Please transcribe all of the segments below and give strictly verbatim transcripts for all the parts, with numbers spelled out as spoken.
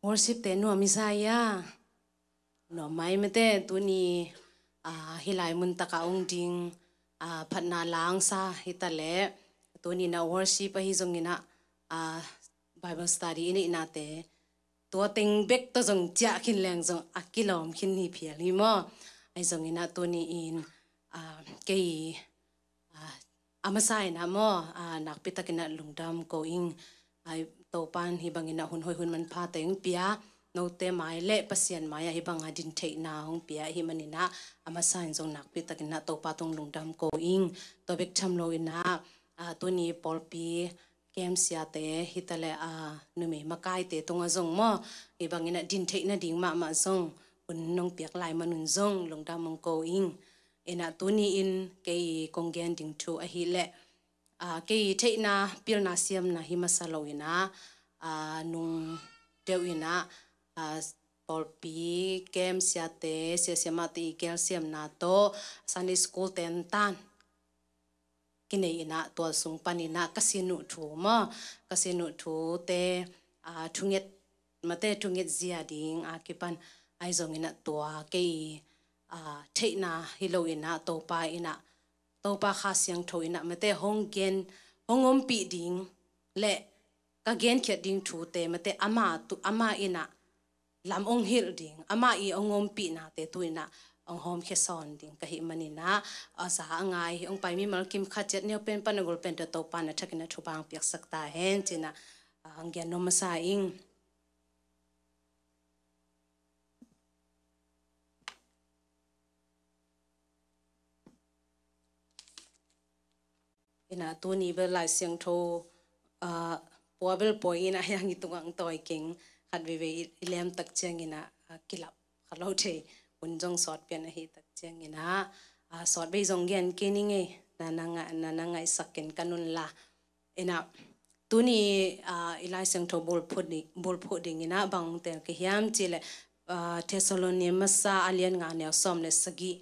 Worship te nuam i sa ia. Nuam mai mate, tuni, ah, hih lai mun taka ong ding, ah, phatna langsa hi ta leh, tuni na worship ahi zongin ah, ah, Bible study i neihna te, tua teng bek tawh zong ciah khin leng zong a kilawm khin hi phial hi maw. Ahi zongin ah tuni in, ah, kei, ah, a masa in ah maw, ah, nakpi takin ah lungdam ko ing. Ai, Topa'n hih bangin ah hun hoih hun manpha te hong pia, note mai le Pasian mai ah hih banga din theihna hong pia ahih manin ah, a masa in zong nakpi takin ah Topa tung lungdam ko ing. Tua bek tham lo in ah, ah, tuni pawlpi camp siate hi ta leh, ah, numei makaite tungah zong maw, hih bangin ah din theih nading mahmah zong hun nong piak lai man un zong lungdam hong ko ing. In ah tuni in kei kong gen ding thu ahih leh, ah, kei theihna pilna siamna hi masa lo in ah, ah, nung deuh in ah, ah, pawlpi camp siate, sia siamahte i keel siamna tawh Sunday school ten tan kinei in ah, tua sung panin ah ka sin uh thu maw, ka sin uh thu te, ah, thunget mate, thunget zia ding a kipan, ahi zongin ah tua kei, ah, theihna hi lo in ah Topa in ah, Topa Kha Siangtho in ah mate hong gen, hong ompih ding le ka genkhiat ding thute mate ama tu, ama in ah lam ong hilh ding, ama i ong ompihnate tu in ah ong hawmkhia sawn ding ka hih manin ah, a za a ngai hong pai mimal kim khat ciat neu pen pan a gol pen tawh Topa na thakin ah thupha piaksak ta hen ci-in ah, ah, hong gen nuam masa ing. In ah tuni bel Lai Siangtho, ah, pua bel poi in ah hiang i tungah ong tawi keng, khat veivei i, i lem tak ciangin ah, ah, kilap kha lo thei, hun zong sawt pian ahi tak ciangin ah, ah, sawt bei zong gen kei ning ei, na na nga, na na ngaihsak ken ka nun la. In ah tuni, ah, i Lai Siangtho bulphuh ding, bulphuh ding in ah bang tel ka hiam cih leh, ah, Thesalonia masa a lian nga neu sawm le sagih.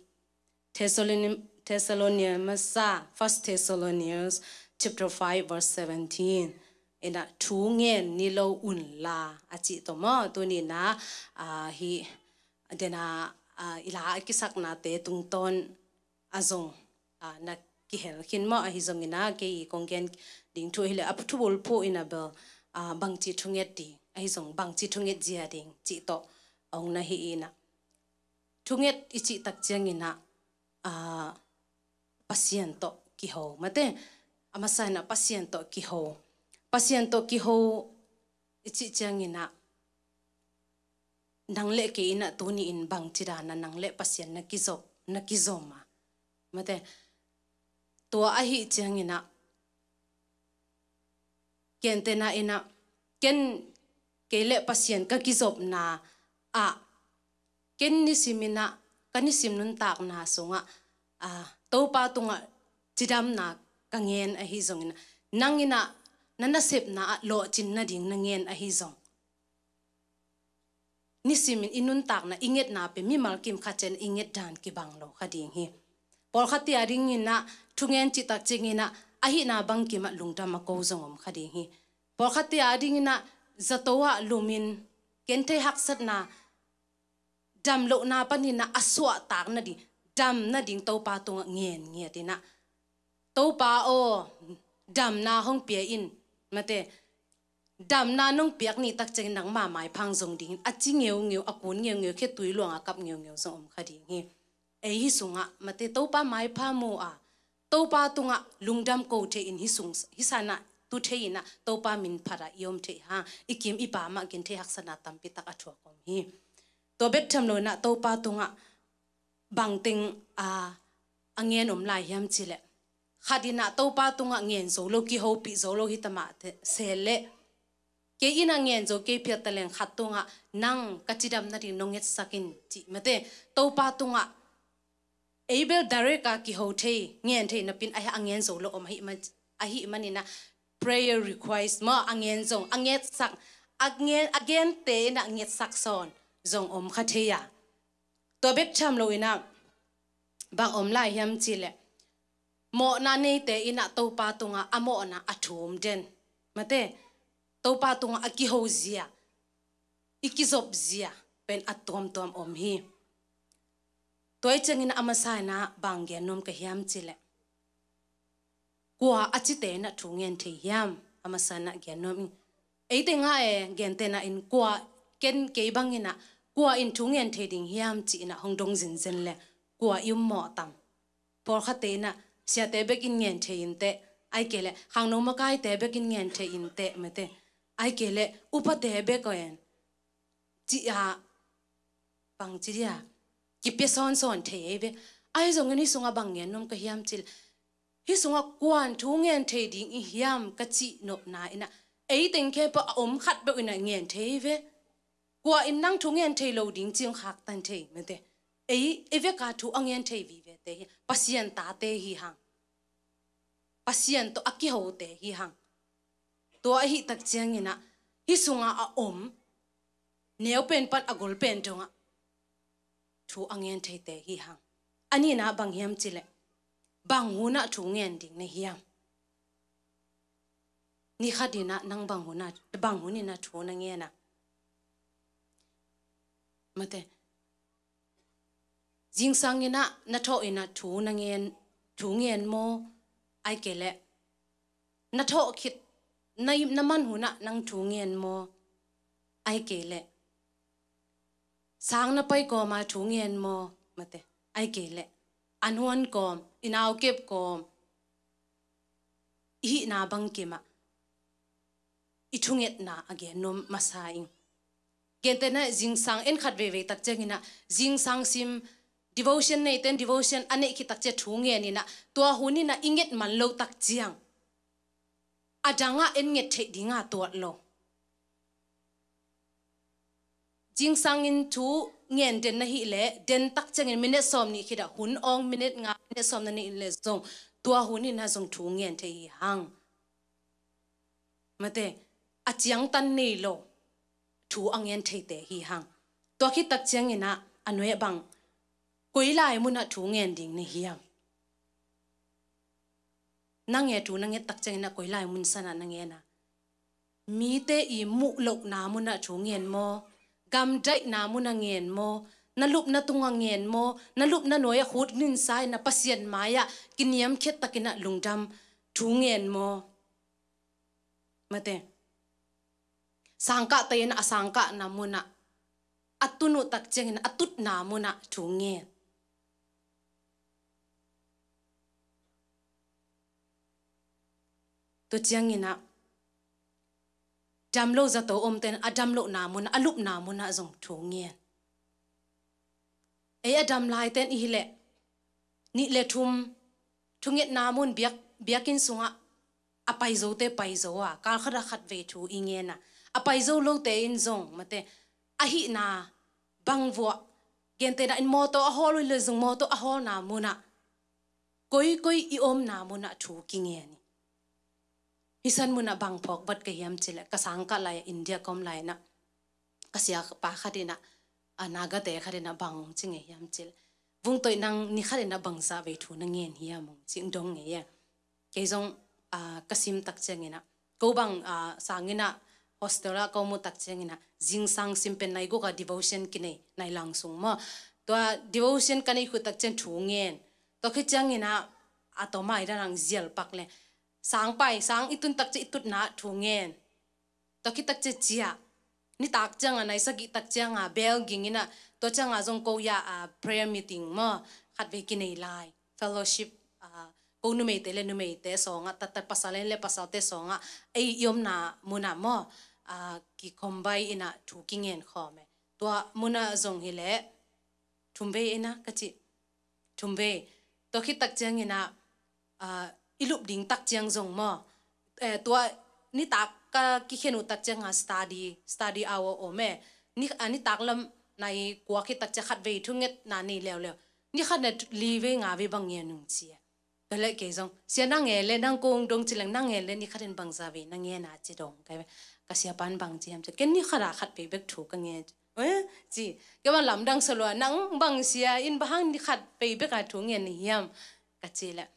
Thessaloni-, Thessalonia masa, First Thessalonians chapter five verse seventeen. In ah thu ngen ni lo un la a cih tawh maw, tuni in ah, ah, hih den ah, ah, i la a kisaknate tungtawn ah zong, ah, na kihel khin maw, ahi zongin ah kei kong gen ding thu ahih leh a thu bulphuh in ah bel, ah, bangci thunget ding, ahi zong bangci thunget zia ding cih tawh ong na hi in ah. Thunget i cih tak ciangin ah, ah, Pasian tawh kiho mate, a masa in ah Pasian tawh kiho. Pasian tawh kiho i cih ciangin ah nang le kei in ah tuni in bangci dan ah nang le Pasian na kizop, na kizom a mate, tua ahi ciangin ah gentehna in ah, ken kei le Pasian ka kizopna ah, ken nisim in ah, ka nisim nuntakna sungah, ah, Topa tungah cidamna ka ngen ahi zongin ah, nang in ah na nasepna ah lawhcin nading na ngen ahi zong, nisimin i nuntakna, i ngetna pen mimal kim khat ciat i nget dan kibang lo kha ding hi. Pawlkhatte a dingin ah thungen cih tak ciangin ah ahihna bangkim ah lungdam a ko zong om kha ding hi. Pawlkhatte a dingin ah zato ah lumin genthei haksatna, damlohna panin ah a suahtak nading, dam nading Topa tungah ngen ngiat in ah, Topa aw, damna hong pia in, mate, damna nong piak ni tak ciangin nangma maipha hong zong dingin a ci ngeungeu, a kun ngeungeu, khetui luang a kap ngeungeu zong om kha ding hi. Ei hih sungah mate Topa maipha mu a, Topa tungah lungdam ko thei in hih sung, hih sanah tu thei in ah Topa min phat ah i om thei hang, i kim i pam ah genthei haksatna tampi tak a thuak om hi. Tua bek tham lo in ah Topa tungah bangteng a, a ngen om lai hiam cih leh, khat in ah Topa tungah ngen zo lo, kihopih zo lo hi ta mah te, se leh kei in ah ngen zo kei phial ta leng khat tungah nang ka cidam nading nong ngetsak in cih mate, Topa tungah ei bel direct a kiho thei, ngen thei napin a, a ngen zo lo om ahih man, ahih manin ah prayer request maw, a ngen zong, a ngetsak, a ngen, a gente in ah ngetsak sawn zong om kha thei a. Tua bek tham lo in ah bang om lai hiam cih leh, mawhna neite in ah Topa tungah a mawhna a thum den, mate, Topa tungah a kiho zia, i kizop zia pen a tuamtuam om hi. Tua i ciangin a masa in ah bang gen nuam ka hiam cih leh, kua a cite in ah thu ngen thei hiam? A masa in ah gen nuam ing. Eite nga e, gentehna in kua, ken kei bangin ah kua in thu ngen thei ding hiam ci-in ah hong dong zenzen leh kua i um mawh tam? Pawlkhatte in ah siate bek in ngen thei inteh, ahih kei leh khangno makaite bek in ngen thei inteh, mate, ahih kei leh upate bek aw en ci-a, bangci dia kipia sawnsawn thei ei ve. Ahi zongin hih sungah bang gen nuam ka hiam cih leh, hih sungah kuan thu ngen thei ding i hiam ka cih nopna in ah, ei teng khempeuh a om khat beuh in ah ngen thei ei ve. Kua in nang thu ngen thei lo ding ci hong khaktan thei, mate. Ei, ei veka thu a ngen thei vivete hi Pasian tate hi hang. Pasian tawh a kihote hi hang. Tua ahih tak ciangin ah hih sungah a om neu pen pan a gol pen dongah thu a ngen theite hi hang. A nihna bang hiam cih leh, bang hun ah thu ngen ding na hiam? Ni khat in ah nang bang hun ah, bang hun in ah thu na ngen a? Mate, zingsang in ah na thawh in ah thu na ngen, thu ngen maw? Ahih kei leh na thawh khit na, na man hun ah nang thu ngen maw? Ahih kei leh sang na pai kawma thu ngen maw? Mate, ahih kei leh an huan kawm, i naukep kawm, i hihna bangkim ah i thungetna a gen nuam masa ing. Gentehna zingsang en khat veivei tak ciangin ah, zingsang sim, devotion neite in devotion a neih khit tak ciang thu ngen in ah, tua hun in ah i nget man lo tak ciang a dang ah en nget theih ding a tuat lo. Zingsang in thu ngen den na hih leh, den tak ciangin minute sawm nih khit ah hun awng minute nga, minute sawm na neih leh zong tua hun in ah zong thu ngen thei hi hang. Mate, a ciangtan nei lo thu a ngen theite hi hang. Tua khit tak ciangin ah a nuai ah bang, koi lai mun ah thu ngen ding na hiam? Nang e, thu na nget tak ciangin ah koi lai mun san ah na ngen a? Mite i muh lohna mun ah thu ngen maw? Gamdaihna mun ah ngen maw? Na lupna tungah ngen maw? Na lupna nuai ah khut ninsa in ah Pasian mai-ah kiniamkhiat takin ah lungdam thu ngen maw? Mate, sangkahte in a sangkahna mun ah, a tun uh tak ciangin a tutna mun ah thu ngen. Tua ciangin ah damlo zato omte in a damlohna mun ah, a lupna mun ah zong thu ngen. Ei a dam laite in i hih leh nih le thum thungetna mun, biak, biakinn sungah a paizote paizo a, kal khat ah khat vei thu i ngen a, a paizo lote in zong, mate, a hihna bang vuah, gentehna in mawtaw a hawl uh leh zong mawtaw a hawlna mun ah, koikoi i omna mun ah thu kingen hi. Hih san mun ah bang phawk vat ka hiam cih leh, ka sangkah lai ah, India ka om lai in ah, ka siapa khat in ah, a, Nagate khat in ah bang hong ci ngei hiam cih leh, Vungtoih, nang ni khat in ah bangzah vei thu na ngen hiam, hong ci dong ngei e. Kei zong, a, ka sim tak ciangin ah, ko bang, a, sang in ah hostel ah ko muh tak ciangin ah, zingsang sim pen nai guk ah devotion kinei, nai lang sung maw. Tua devotion ka neih khit tak ciang thu ngen. Tua khit ciangin ah a tawm a i dan ang zial pak leh, sang pai, sang i tun tak ciang i tutna thu ngen. Tua khit tak ciang ciah, nitak ciang a, nai sagih tak ciang a bell ging in ah, tua ciang a zong ko ya, a, prayer meeting maw, khat vei kinei lai, fellowship, a, ko numeite le numeite sawng ah, tat tat pasal in le pasalte sawng ah, ei i omna mun ah maw, a, ki combine in ah thu kingen khawm e. Tua mun ah zong hi leh thum vei in ah ka cih, thum vei. Tua khit tak ciangin ah, a, i lup ding tak ciang zong maw, eh, tua nitak ka kikhen uh tak ciang a study, study hour om e. Ni, a, nitak lam nai kua khit tak ciang khat vei thungetna nei leuleu, ni khat na li vei nga vei bang ngen ung ci e. Tua leh kei zong, sia, nang e leh, nang kong dong ci leng, nang e leh ni khat in bangzah vei na ngen a ci dong ka hi ve. Ka siapa in bang ci hiam cih leh, ken ni khat ah khat vei bek thu ka ngen, eh, ci. Kei bang lamdang sa lua, nang bang sia in bang hang ni khat vei bek a thu ngen na hiam ka cih leh,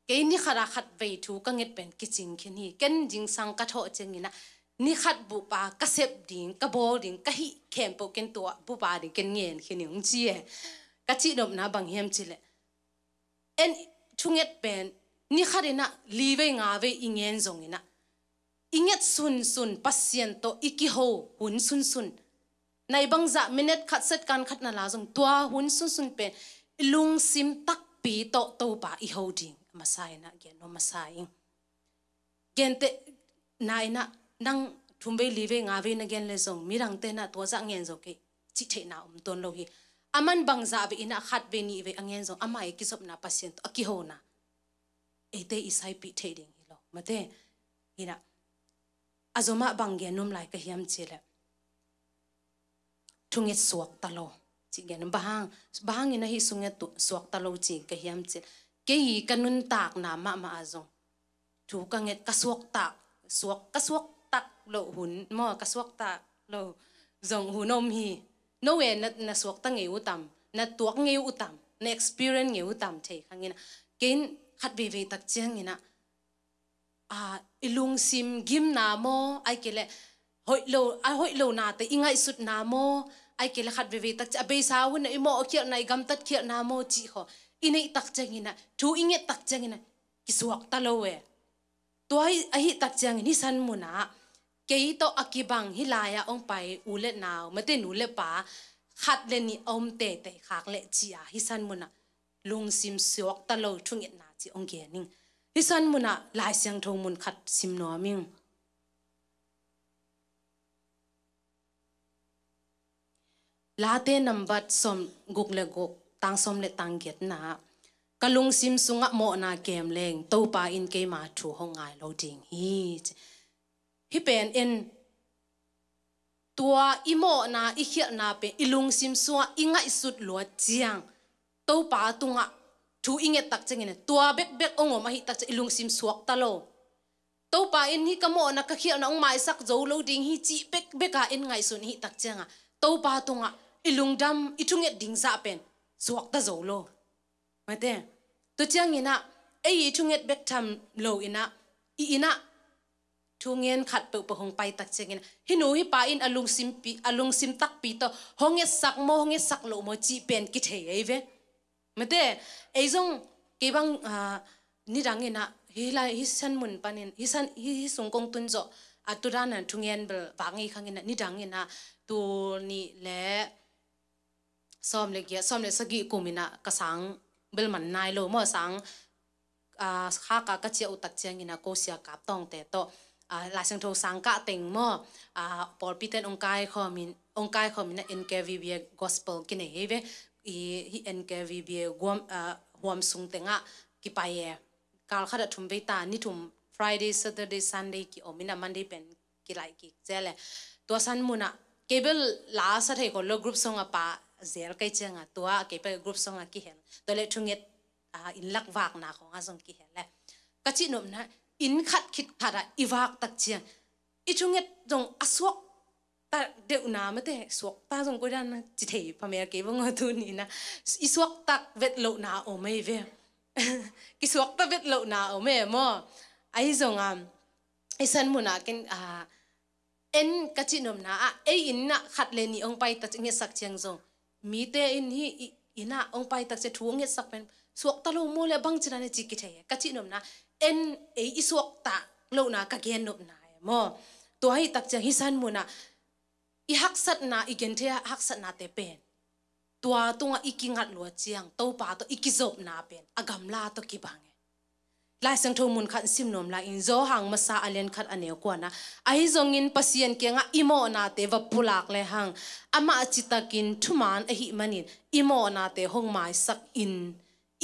kei ni khat ah khat vei thu ka nget pen kicing khin hi. Ken zingsang ka thawh ciangin ah ni khat bupa ka sep ding, ka bawl ding, ka hih khempeuh ken tua bupa ding ken ngen khin ing hong ci e. Ka cihnopna bang hiam cih leh, en thunget pen ni khat in ah li vei nga vei i ngen zongin ah, i nget sunsun Pasian tawh i kiho hun sunsun, nai bangzah minute khat second khat na la zong, tua hun sunsun pen i lungsim takpi tawh Topa i ho ding a masa in ah gen nuam masa ing. Gentehna in ah, nang thum vei li vei nga vei na gen leh zong midangte in ah tua zah ngen zo kei cih theihna om tuan lo hi. Aman bangzah vei in ah khat vei nih vei a ngen zong, ama i kizopna Pasian tawh a kihona eite i saipih theih ding hi lo, mate. Hi in ah, a zomah bang gen nuam lai ka hiam cih leh, thunget suakta lo cih gen. Bang hang, bang hangin ah hih thunget suakta lo ci ka hiam cih leh, kei ka nuntakna mahmah ah zong thu ka nget, ka suaktak, suak, ka suaktak loh hun maw, ka suaktak lo zong hun om hi. No e, na, na suakta ngei uh tam, na tuak ngei uh tam, na experience ngei uh tam thei khang in ah, kei in khat veivei tak ciangin ah, a, i lungsim gimna maw, ahih kei leh hoih lo, a hoih lonate i ngaihsutna maw, ahih kei leh khat veivei tak ciang a beisa hun ah i mawhkhialhna, i gamtatkhialhna maw cih khaw i neih tak ciangin ah, thu i nget tak ciangin ah kisuakta lo e. Tua ahih, ahih tak ciangin hih san munah kei tawh a kibang hih lai-ah hong pai u le nau, mate, nu le pa khat le nih a om teitei khak leh ci-a hih san munah lungsim suakta lo thungetna ci hong gen ing. Hih san munah Lai Siangtho mun khat sim nuam ing. Late nambat sawm guk le guk, tang sawm le tang giatna ah, ka lungsim sungah mawhna kem leng Topa in keima thu hong ngai lo ding hi. Hih pen en, tua i mawhna, i khialhna pen i lungsim sungah i ngaihsut luat ciang, Topa tungah thu i nget tak ciangin ah, tua bekbek hong om ahih tak ciang i lungsim suakta lo. Topa in hih ka mawhna, ka khialhna hong maisak zo lo ding hi cih bekbek a en ngaihsun ahih tak ciangah, Topa tungah i lungdam, i thunget ding zah pen suakta zo lo. Mate, tua ciangin ah, ei i thunget bek tham lo in ah, i inn ah thungen khat peuhpeuh hong pai tak ciangin ah, hih nu hih pa in a lungsim pi, a lungsim takpi tawh hong ngetsak maw, hong ngetsak lo maw cih pen kithei ei ve. Mate, ei zong kei bang, ah, nidangin ah, hih lai, hih san mun panin, hih san, hih, hih sung kong tun zawh, a, tu dan a thungen bel vak ngei khangin ah, nidangin ah, tul nih le sawm le giat, sawm le sagih kum in ah ka sang bel man nai lo maw, sang, ah, khak a ka ciah uh tak ciangin ah ko sia Kap Tawngte tawh, ah, Lai Siangtho sang kah teng maw, ah, pawlpi ten hong kaikhawm in, hong kaikhawm in ah N K V B A gospel kinei hi ve. I, hih N K V B A guam, ah, huam sung tengah kipai e. Kal khat ah thum vei ta, ni thum, Friday, Saturday, Sunday ki-om in ah Monday pen kilaih kik zel e. Tua san munah kei bel la sa thei kho lo, group song a pa zel kei ciangah, tua kei pen group song a kihel. Tua le thunget, ah, inn lak vakna khong ah zong kihel e. Ka cihnopna, inn khat khit khat ah i vak tak ciang, i thunget zong a suakta deuhna, mate, suakta zong koi dan na ci thei phamel kei bang aw, tuni in ah i suaktak vet lohna om ei ve. Kisuakta vet lohna om ei maw. Ahi zongah, hih san munah ken, ah, en ka cihnopna ah, ei inn ah khat le nih hong pai tak ciang, ngetsak ciang zong, mite in hih i inn ah hong pai tak ciang thu hong ngetsak pen suakta lo maw le, bang ci dan a ci kithei e. Ka cihnopna, en ei i suakta lohna ka gennopna e maw. Tua ahih tak ciang hih san munah i haksatna, i genthei haksatnate pen, tua tungah i kingat luat ciang Topa tawh i kizopna pen a gamla tawh kibang e. Lai Siangtho mun khat sim nuam lai ing, Johan masa a lian khat a neu kuana, ahi zongin Pasian kiangah i mawhnate va pulak lehang, amah citakin thuman ahih manin i mawhnate hong maisak in,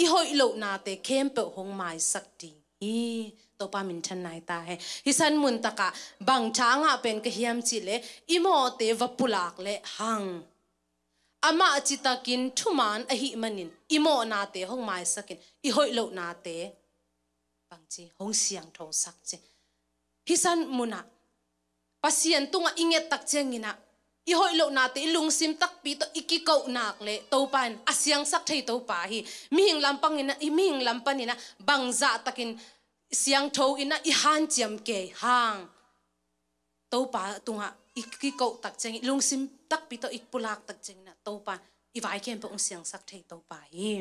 i hoih lohnate khempeuh hong maisak ding hi. Topa minthan nai ta hen. Hih san mun takah bang tha ngah pen ka hiam cih leh, i mawhte va pulak lehang, amah citakin thuman ahih manin i mawhnate hong maisak in, i hoih lohnate bangci, hong siangthosak ci. Hih san munah Pasian tungah i nget tak ciangin ah, i hoih lohnate i lungsim takpi tawh i kikoh nak leh Topa in a siangsak thei Topa hi. Mihing lam panin ah, i mihing lam panin ah bangzah takin siangtho in ah i hanciam kei hang, Topa tungah i kikoh tak ciangin, lungsim takpi tawh i pulak tak ciangin ah Topa i vai khempeuh hong siangsak thei Topa hi.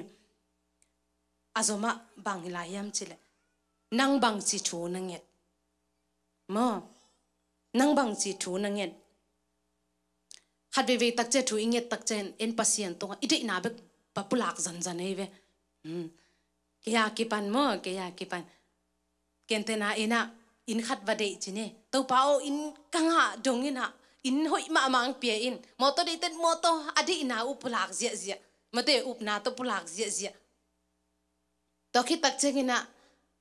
A zomah bang hi lai hiam cih leh, nang bangci thu na nget? Maw, nang bangci thu na nget? Khat veivei tak ciang thu i nget tak ciang en Pasian tungah i deihna bek va pulak zanzan ei ve. Hmm. Kei a kipan maw, kei a kipan. Gentehna in ah, inn khat va deih ci ni. Topa aw, inn ka ngah dong in ah, inn hoih mahmah hong pia in. Mawtaw deihte in mawtaw a deihna uh pulak ziahziah. Mate, upna tawh pulak ziahziah. Tua khit tak ciangin ah,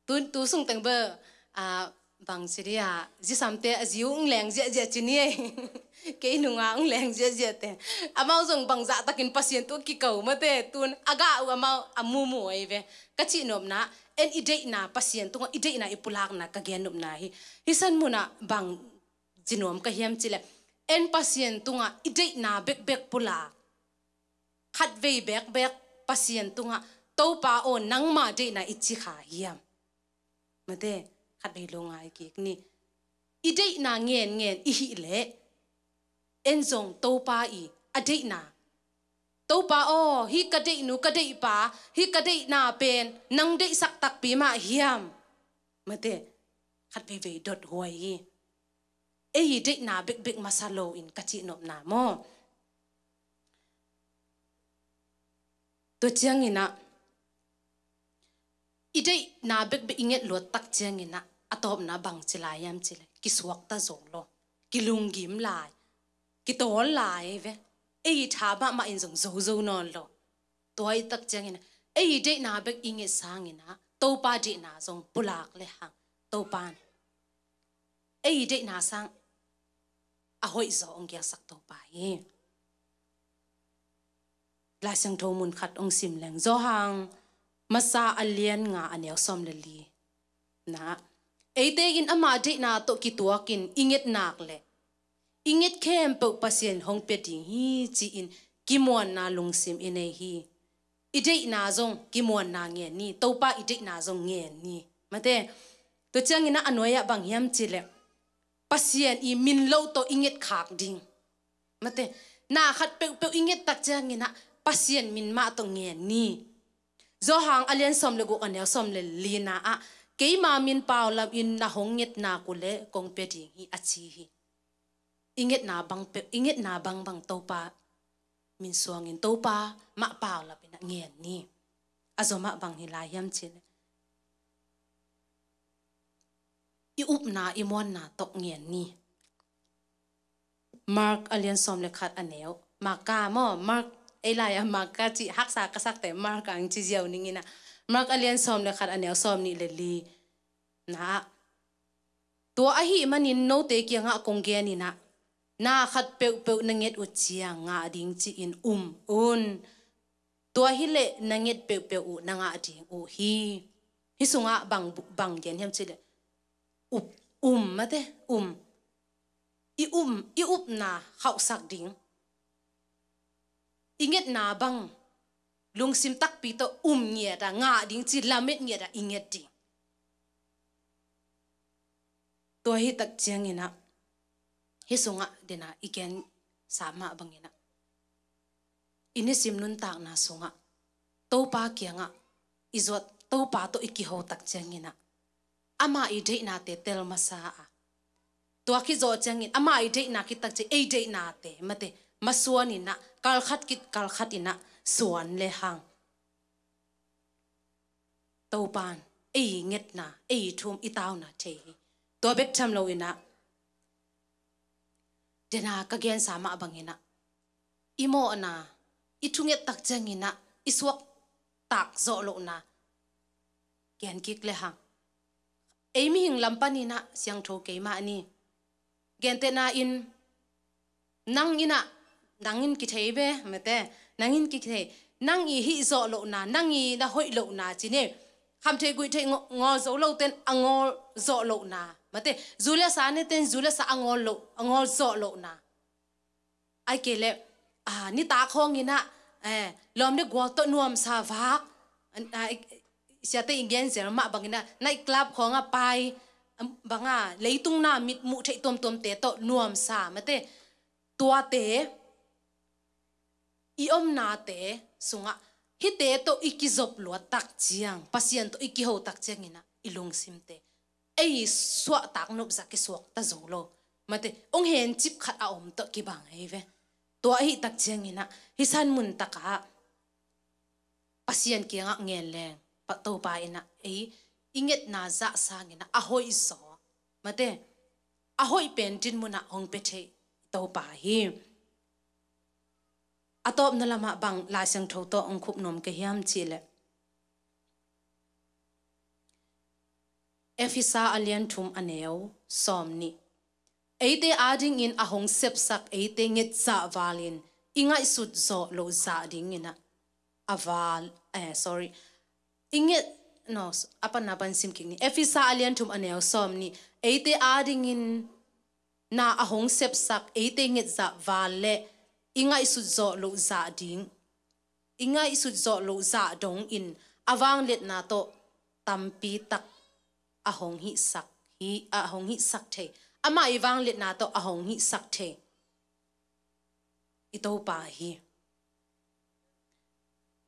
tu, tu sung teng bel, ah, bang ci dia, zi samte a zi uh hong leng ziahziah ci ni ei. Kei nunga hong leng ziahziah te. Amau zong bang zahtakin Pasian tungah kiko mate, tun a gah uh amau a mumu ei ve. Ka cihnopna, en i deihna, Pasian tungah i deihna i pulakna ka gennopna hi. Hih san munah bang ci nuam ka hiam cih leh, en Pasian tungah i deihna bekbek pulak. Khat vei bekbek Pasian tungah, Topa aw, nangma deihna i ci kha hiam? Mate, khat vei lungngai kik ni. I deihna ngenngen i hih leh, en zong Topa i a deihna, Topa aw, hih ka deihnu, ka deihpa, hih ka deihna pen nang deihsak takpi mah hiam? Mate, khat veivei dothuai hi. Ei i deihna bekbek masa loin ka cihnopna maw? Tua ciangin ah, i deihna bekbek i nget luat tak ciangin ah, a tawpna bang ci lai hiam cih leh, kisuakta zo lo, kilunggim lai, kitawl lai ei ve. Ei i tha mahmah in zong zozo nawn lo. Tua i tak ciangin ah, ei i deihna bek i nget sangin ah, Topa deihna zong pulak lehang, Topa in ei i deihna sang a hoih zaw hong gelsak Topa hi. Lai Siangtho mun khat hong sim leng, Johan masa a lian nga a neu sawm le li na, eite in ama deihna tawh kituakin i nget nak leh, i nget khempeuh Pasian hong pia ding hi ci-in kimuanna lungsim i nei hi. I deihna zong kimuanna ngen ni, Topa i deihna zong ngen ni. Mate, tua ciangin ah a nuai-ah bang hiam cih leh, Pasian i min lo tawh i nget khak ding. Mate, na khat peuhpeuh i nget tak ciangin ah Pasian min mah tawh ngen ni. Johan a lian sawm le guk a neu sawm le lina ah, keima min paulap in na hong nget nak uh leh kong pia ding hi a ci hi. I ngetna bang peuh, i ngetna bangbang Topa min suangin Topa mah paulap in ah ngen ni. A zomah bang hi lai hiam cih leh, i upna i muanna tawh ngen ni. Mark a lian sawm le khat a neu, Marka maw, Mark, ei lai-ah Marka cih haksa ka sakte, Mark ang ci ziau ning in ah. Mark a lian sawm le khat a neu sawm nih le li na ah, tua ahih manin note kiangah kong gen in ah, na khat peuhpeuh na nget uh ciang ngah ding ci-in um un. Tua hi leh na nget peuhpeuh uh na ngah ding uh hi. Hih sungah bang, bang gen hiam cih leh, up, um, mate, um. I um, i upna khauhsak ding. I ngetna bang lungsim takpi tawh um ngiat a, ngah ding ci, lamet ngiat a, i nget ding. Tua hi tak ciangin ah, hih sungah dena i gensa mah bangin ah, i nisim nuntakna sungah Topa kiangah i zuat, Topa tawh i kiho tak ciangin ah, ama i deihnate tel masa a, tua khit zawh ciangin ama i deihna khit tak ciang ei deihnate, mate, masuan in ah, kalkhat khit kalkhat in ah suan lehang, Topa in ei ngetna, ei thum, i tauna thei hi. Tua bek tham lo in ah, dena ka gensa mah bangin ah, i mawhna, i thunget tak ciangin ah i suaktak zawh lohna gen kik lehang, ei mihing lam panin ah siangtho kei mah ni. Gentehna in, nang in ah, nang in kithei ve, mate, nang in kithei, nang i hih zawh lohna, nang i na hoih lohna ci ni. Khamtheih guihtheih ngo-, ngawl zo lote in a ngawl zawh lohna, mate, zu le sa nete in zu le sa a ngawl loh, a ngawl zawh lohna. Ahih kei leh, ah, nitak khawng in ah, eh, lawm le gual tawh nuamsa vak, ah, siate i gen zel mah bangin ah, night club khawng ah pai, banga leitung na mit muh theih tuamtuamte tawh nuamsa mate, tuate i omnate sungah hihte tawh i kizop luat tak ciang, Pasian tawh i kiho tak cianginah i lungsimte ei suahtak nopzah kisuakta zo lo. Mate, ong hencip khat a om tawh kibang ei ve. Tua ahih tak cianginah hih san mun takah Pasian kiangah ngen leng, Topa inah ei i ngetna zah sanginah a hoih zaw, mate, a hoih pen dinmunah hong pia thei Topa hi. A tawpna lamah bang Lai Siangtho tawh hong khup nuam ka hiam cihleh, Efesa a lian thum a neu sawm nih. Eite adingin a hong sepsak eite ngetzah valin i ngaihsut zawh loh zah dinginah a val, eh, sorry. I nget, no, a panna pan sim kik ni. Efesa a lian thum a neu sawm nih. Eite adingin na a hong sepsak eite ngetzah val le i ngaihsut zawh loh zah ding, i ngaihsut zawh loh zah dongin a vangliatna tawh tampi tak a hong hihsak hi, a hong hihsak thei. Amah i vangliatna tawh a hong hihsak thei i Topa hi.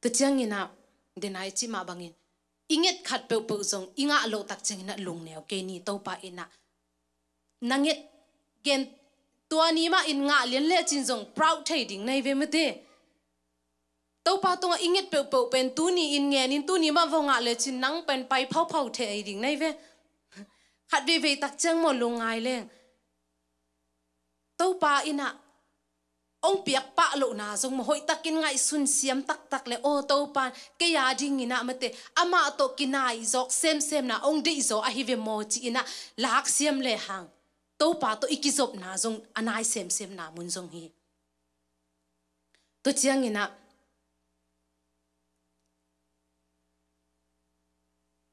Tua cianginah, denai cimah bangin i nget khat peuhpeuh zong i ngah loh tak cianginah lungneu kei ni. Topa inah na nget gen, tua ni mah in ngah lian lecin zong proud thei ding nai ve mate. Topa tungah i nget peuhpeuh pen tuni in ngenin tuni mah vo ngah lecin nang pen pai phauphau thei ding nai ve. Khat veivei tak ciang maw lungngai leng Topa inah ong piak pah lohna zong maw hoihtakin ngaihsun siam taktak le, aw Topa, kei a dinginah mate, amah tawh kinai zawk semsemna ong deih zaw ahi ve maw ci-inah lak siam lehang Topa tawh i kizopna zong a nai semsemna mun zong hi. Tua cianginah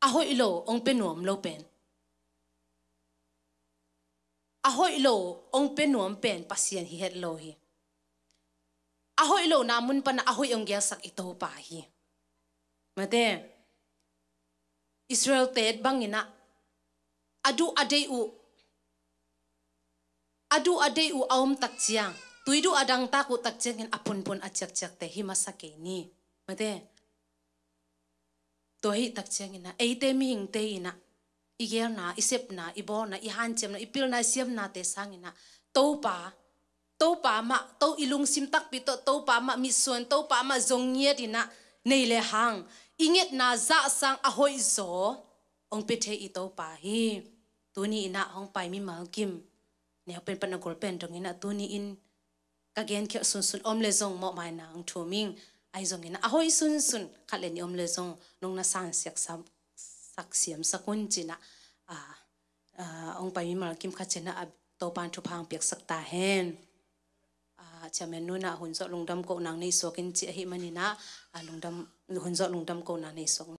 a hoih lo ong pia nuam lo pen, a hoih lo ong pia nuam pen Pasian hi het lo hi. A hoih lo na mun panah a hoih ong gelsak i Topa hi. Mate, Israel te banginah a duh a deih uh, a duh a deih uh a om tak ciang, tui duh a dangtak uh tak ciangin a punpun a ciakciakte hi masa kei ni. Mate, tua hih tak cianginah eite mihingte inah i gelna, i sepna, i bawlna, i hanciamna, i pilna, i siamnate sanginah Topa, Topa mah, to i lungsim takpi tawh Topa mah mitsuan, Topa mah zong ngiat inah nei lehang i ngetna zah sang a hoih zaw ong pia thei i Topa hi. Tuni inah hong pai mimal kim, neu pen pan a gol pen donginah tuni in ka genkhialh sunsun om le zong mawhmaina ang thum ing. Ahi zongin a hoih sunsun khat le nih om le zong nong na sansiak sak siamsak un cinah, a, a, ong pai mimal kim khat cinah a Topan thupha ang piaksak ta hen. A, chairman nunah hun zawh lungdam kohna nei suak in ci ahi maninah, a, lungdam, hun zawh lungdam kohna nei suak.